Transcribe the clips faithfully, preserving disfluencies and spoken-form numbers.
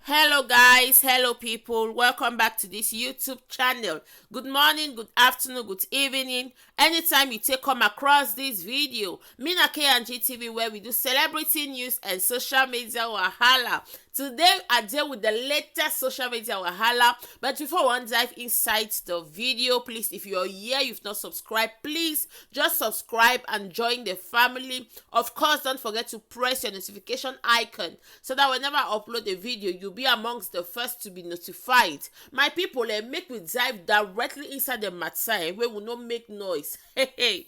Hello guys, hello people, welcome back to this YouTube channel. Good morning, good afternoon, good evening. Anytime you take come across this video, me na K and G T V, where we do celebrity news and social media wahala. Today I deal with the latest social media wahala, but before I wan dive inside the video, please, if you're here, you've not subscribed, please just subscribe and join the family. Of course, don't forget to press your notification icon so that whenever I upload a video, you'll be amongst the first to be notified. My people, eh, make we dive directly inside the matter, eh, where we no make noise. Hey, hey.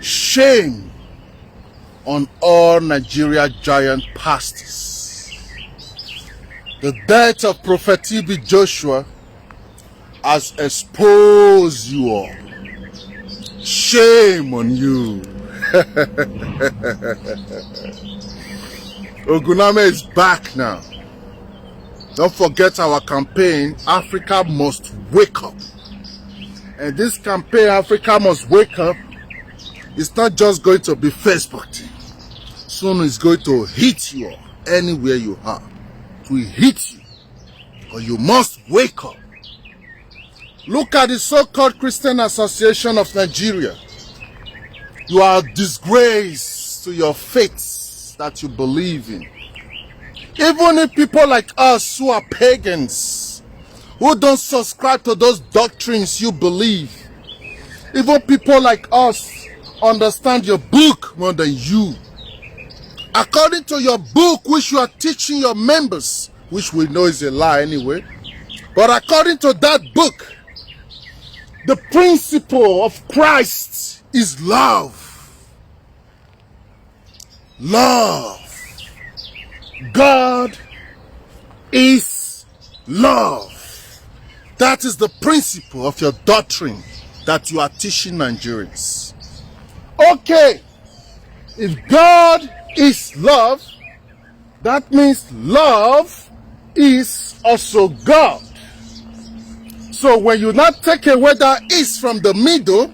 Shame on all Nigeria giant pastors. The death of Prophet T B Joshua has exposed you all. Shame on you. Oguname is back now. Don't forget our campaign, Africa Must Wake Up. And this campaign, Africa Must Wake Up, is not just going to be Facebook thing. Soon it's going to hit you all, anywhere you are. It will hit you. But you must wake up. Look at the so-called Christian Association of Nigeria. You are a disgrace to your faith that you believe in. Even if people like us who are pagans, who don't subscribe to those doctrines you believe, even people like us understand your book more than you. According to your book, which you are teaching your members, which we know is a lie anyway, but according to that book, the principle of Christ is love. Love. God is love. That is the principle of your doctrine that you are teaching Nigerians. Okay, if God is love, that means love is also God. So when you not take away that is from the middle,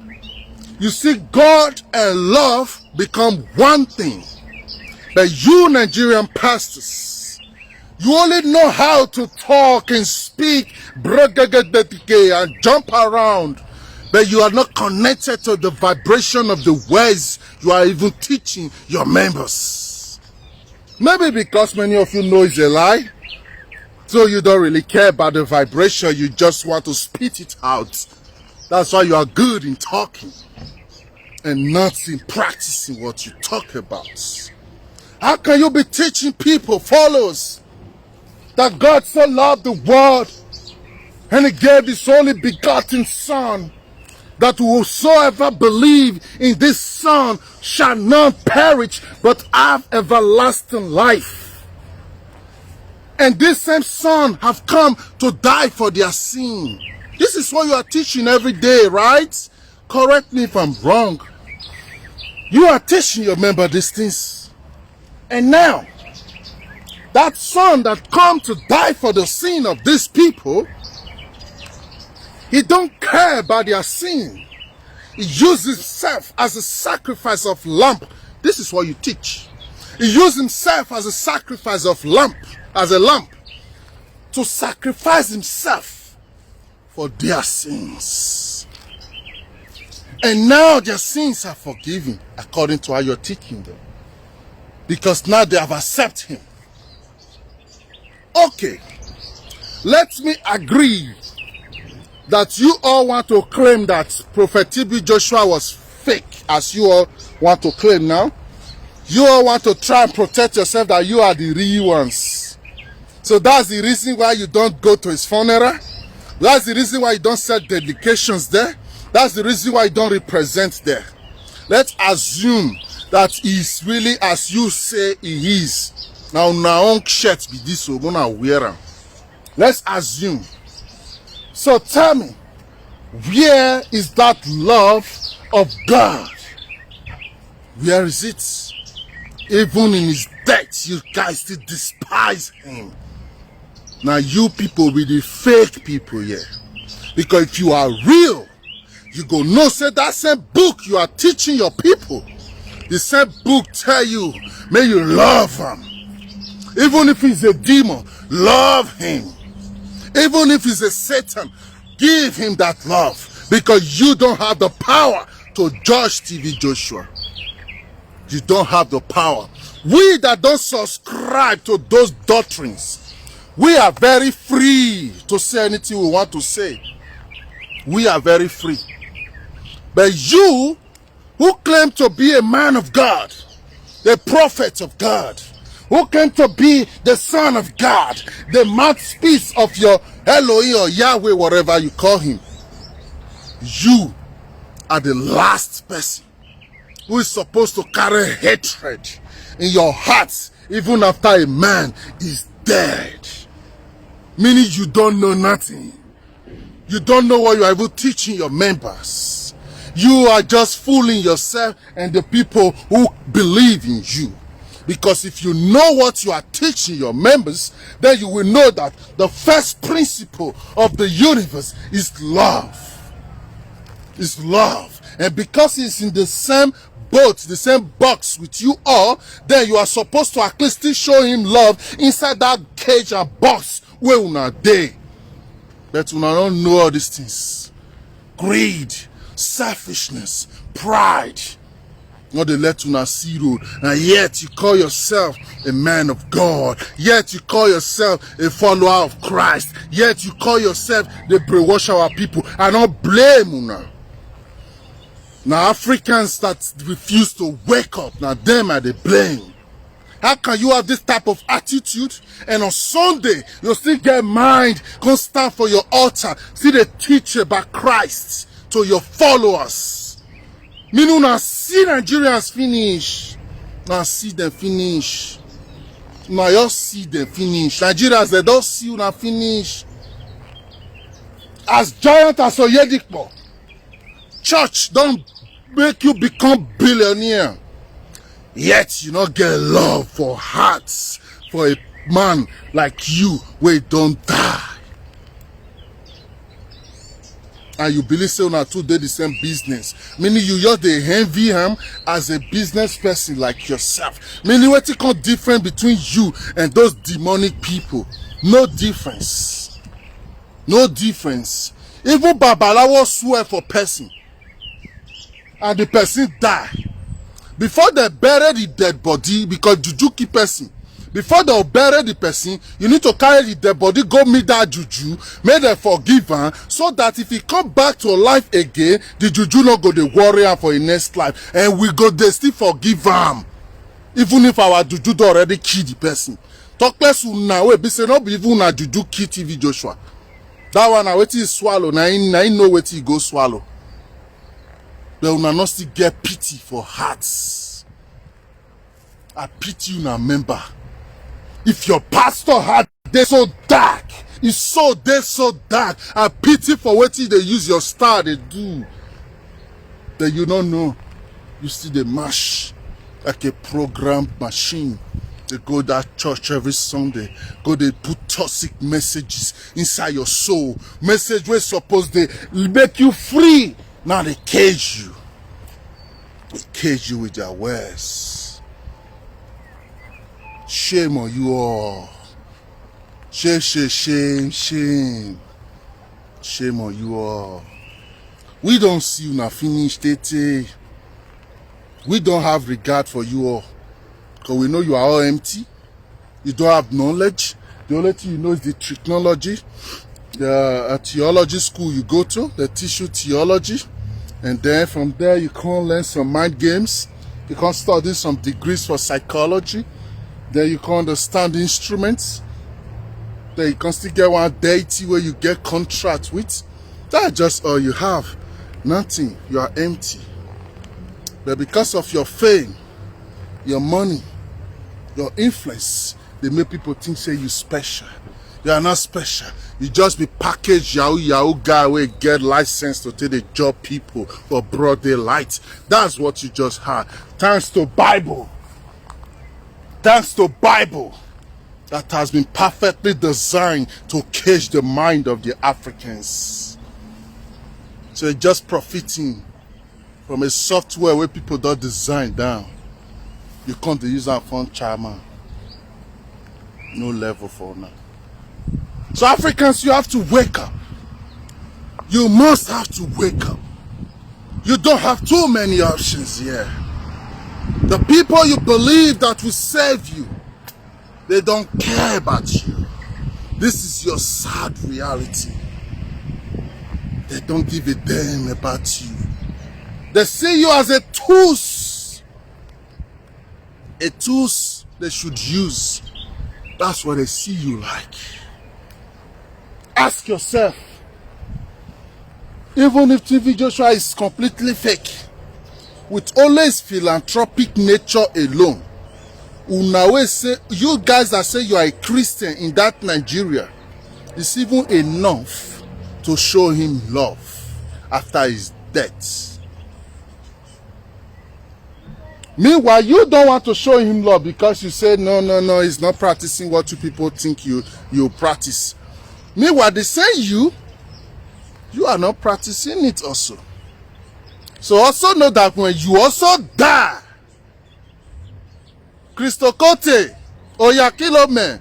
you see God and love become one thing. But you Nigerian pastors, you only know how to talk and speak, bragagagagage, and jump around, but you are not connected to the vibration of the words you are even teaching your members. Maybe because many of you know it's a lie, so you don't really care about the vibration, you just want to spit it out. That's why you are good in talking and not in practicing what you talk about. How can you be teaching people, followers, that God so loved the world and he gave his only begotten Son, that whosoever believe in this Son shall not perish but have everlasting life? And this same Son have come to die for their sin. This is what you are teaching every day, right? Correct me if I'm wrong. You are teaching your member these things. And now, that Son that come to die for the sin of these people, he don't care about their sin. He uses himself as a sacrifice of lamb. This is what you teach. He used himself as a sacrifice of lamb, as a lamb, to sacrifice himself for their sins. And now their sins are forgiven according to how you're teaching them. Because now they have accepted him. Okay, let me agree that you all want to claim that Prophet T B Joshua was fake, as you all want to claim now. You all want to try and protect yourself that you are the real ones. So that's the reason why you don't go to his funeral. That's the reason why you don't set dedications there. That's the reason why you don't represent there. Let's assume that he's really as you say he is. Now, now own shirt be this one, gonna wear am. Let's assume. So tell me, where is that love of God? Where is it? Even in his death, you guys still despise him. Now you people be the fake people here. Because if you are real, you go know say that same book you are teaching your people, the same book tell you, may you love them. Even if he's a demon, love him. Even if he's a Satan, give him that love, because you don't have the power to judge T V Joshua. You don't have the power. We that don't subscribe to those doctrines, we are very free to say anything we want to say. We are very free. But you who claim to be a man of God, a prophet of God, who claim to be the son of God, the mouthpiece of your Elohim or Yahweh, whatever you call him, you are the last person who is supposed to carry hatred in your heart even after a man is dead. Meaning you don't know nothing. You don't know what you are even teaching your members. You are just fooling yourself and the people who believe in you. Because if you know what you are teaching your members, then you will know that the first principle of the universe is love. Is love. And because he's in the same boat, the same box with you all, then you are supposed to at least still show him love inside that cage and box where una dey. But una don't know all these things. Greed, selfishness, pride. Not they let una see road. And yet you call yourself a man of God. Yet you call yourself a follower of Christ. Yet you call yourself the brainwash our people. I don't blame una. Now Africans that refuse to wake up, now them are the blame. How can you have this type of attitude and on Sunday you still get mind, come stand for your altar, see the teach about Christ to your followers? Meaning una see Nigerians finish. Una see them finish. Una just see them finish. Nigerians, they don't see una finish. As giant as Oyedepo, church don't make you become billionaire. Yet you not get love for hearts for a man like you where don't die. And you believe say una two dey the same business. Meaning you just dey envy him as a business person like yourself. Meaning wetin come different between you and those demonic people? No difference. No difference. Even babalawo swear for person and the person die. Before they bury the dead body, because juju kill person, before they bury the person, you need to carry the dead body go meet that juju, make them forgive am, so that if he come back to life again, the juju no go dey worry am for him next life, and we go dey still forgive am, even if our juju don already kill the person. Talk less una wey be say no be even una juju kill T V Joshua. That one na wetin he swallow, na him, na him know wetin he go swallow. But una no still get pity for hearts. I pity una member. If your pastor heart dey so dark, his soul dey so dark, I pity for wetin you dey use your star dey do. Then you no know, you still dey mash like a programmed machine. They go that church every Sunday, go dey put toxic messages inside your soul. Message wey suppose dey make you free, now they cage you. They cage you with their words. Shame on you all. Shame, shame, shame, shame. Shame on you all. We don't see una finish, tete. We don't have regard for you all. Because we know you are all empty. You don't have knowledge. The only thing you know is the technology, the uh, theology school you go to, they teach you theology. And then from there, you can learn some mind games. You can study some degrees for psychology. Then you can understand instruments. Then you can still get one deity where you get contract with. That's just all you have. Nothing. You are empty. But because of your fame, your money, your influence, they make people think say you special. You are not special. You just be packaged yahoo yahoo guy wey get license to take dey job people for broad daylight. That's what you just had. Thanks to Bible. Thanks to Bible that has been perfectly designed to cage the mind of the Africans. So you're just profiting from a software where people don't design down. You can't use that phone, chairman. No level for now. So Africans, you have to wake up. You must have to wake up. You don't have too many options here. The people you believe that will save you, they don't care about you. This is your sad reality. They don't give a damn about you. They see you as a tools. A tools they should use. That's what they see you like. Ask yourself, even if T V Joshua is completely fake, with only his philanthropic nature alone, una wey say, you guys that say you are a Christian in that Nigeria, it's even enough to show him love after his death. Meanwhile, you don't want to show him love because you say, "No, no, no, he's not practicing what you people think you, you practice." Meanwhile, they say you, you are not practicing it also. So also know that when you also die, Christo Kote, Oya Kilome,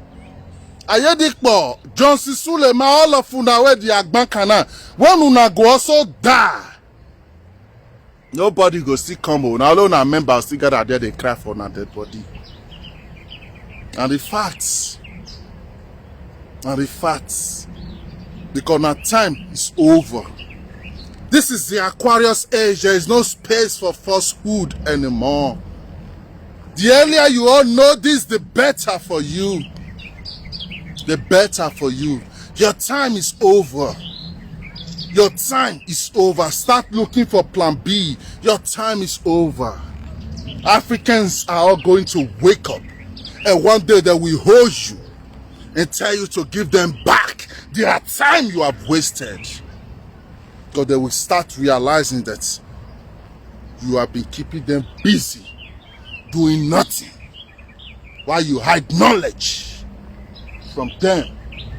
Ayedipo, Johnson Suleman, all of una wey dey Agbankana, when una go also die, nobody go still come o. Na only una member still gather there dey cry for una dead body. And the facts, and the facts, because na time is over. This is the Aquarius age. There is no space for falsehood anymore. The earlier you all know this, the better for you. The better for you. Your time is over. Your time is over. Start looking for plan B. Your time is over. Africans are all going to wake up. And one day they will hold you and tell you to give them back their time you have wasted. Because they will start realizing that you have been keeping them busy, doing nothing, while you hide knowledge from them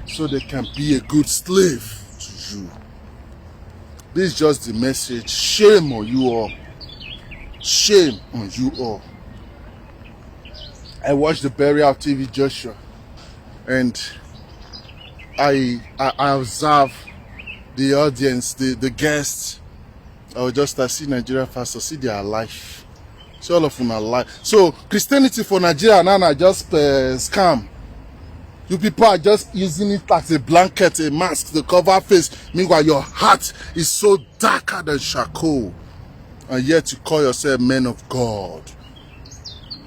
so they can be a good slave to you. This is just the message. Shame on you all. Shame on you all. I watched the burial of T V Joshua, and I, I, I observe the audience, the, the guests. I was just, I see Nigeria pastors, see their life. See all of them are life. So Christianity for Nigeria now na just, uh, scam. You people are just using it as a blanket, a mask to cover face. Meanwhile, your heart is so darker than charcoal. And yet you call yourself men of God.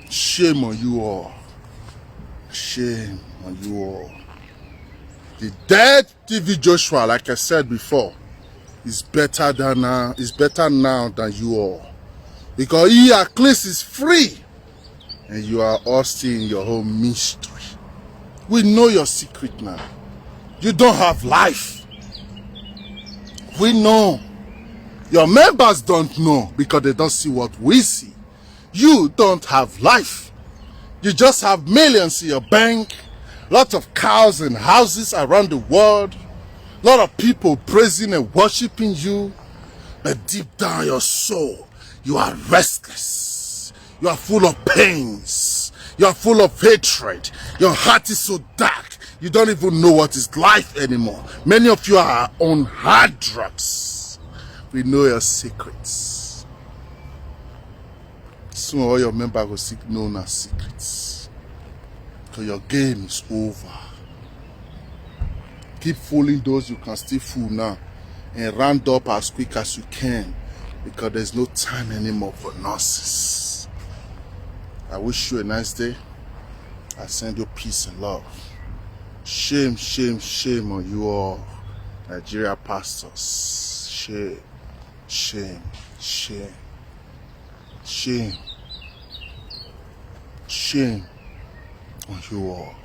Shame on you all. Shame on you all. The dead T V Joshua, like I said before, is better than now, is better now than you all. Because he at least is free. And you are all still in your own mystery. We know your secret now. You don't have life. We know. Your members don't know because they don't see what we see. You don't have life. You just have millions in your bank, lots of cars and houses around the world, lot of people praising and worshiping you. But deep down your soul, you are restless. You are full of pains. You are full of hatred. Your heart is so dark. You don't even know what is life anymore. Many of you are on hard drugs. We know your secrets. Soon all your member go still know una secrets. So your game is over. Keep fooling those you can still fool now and round up as quick as you can, because there's no time anymore for nonsense. I wish you a nice day. I send you peace and love. Shame, shame, shame on you all, Nigeria pastors. Shame, shame, shame, shame, shame on you all.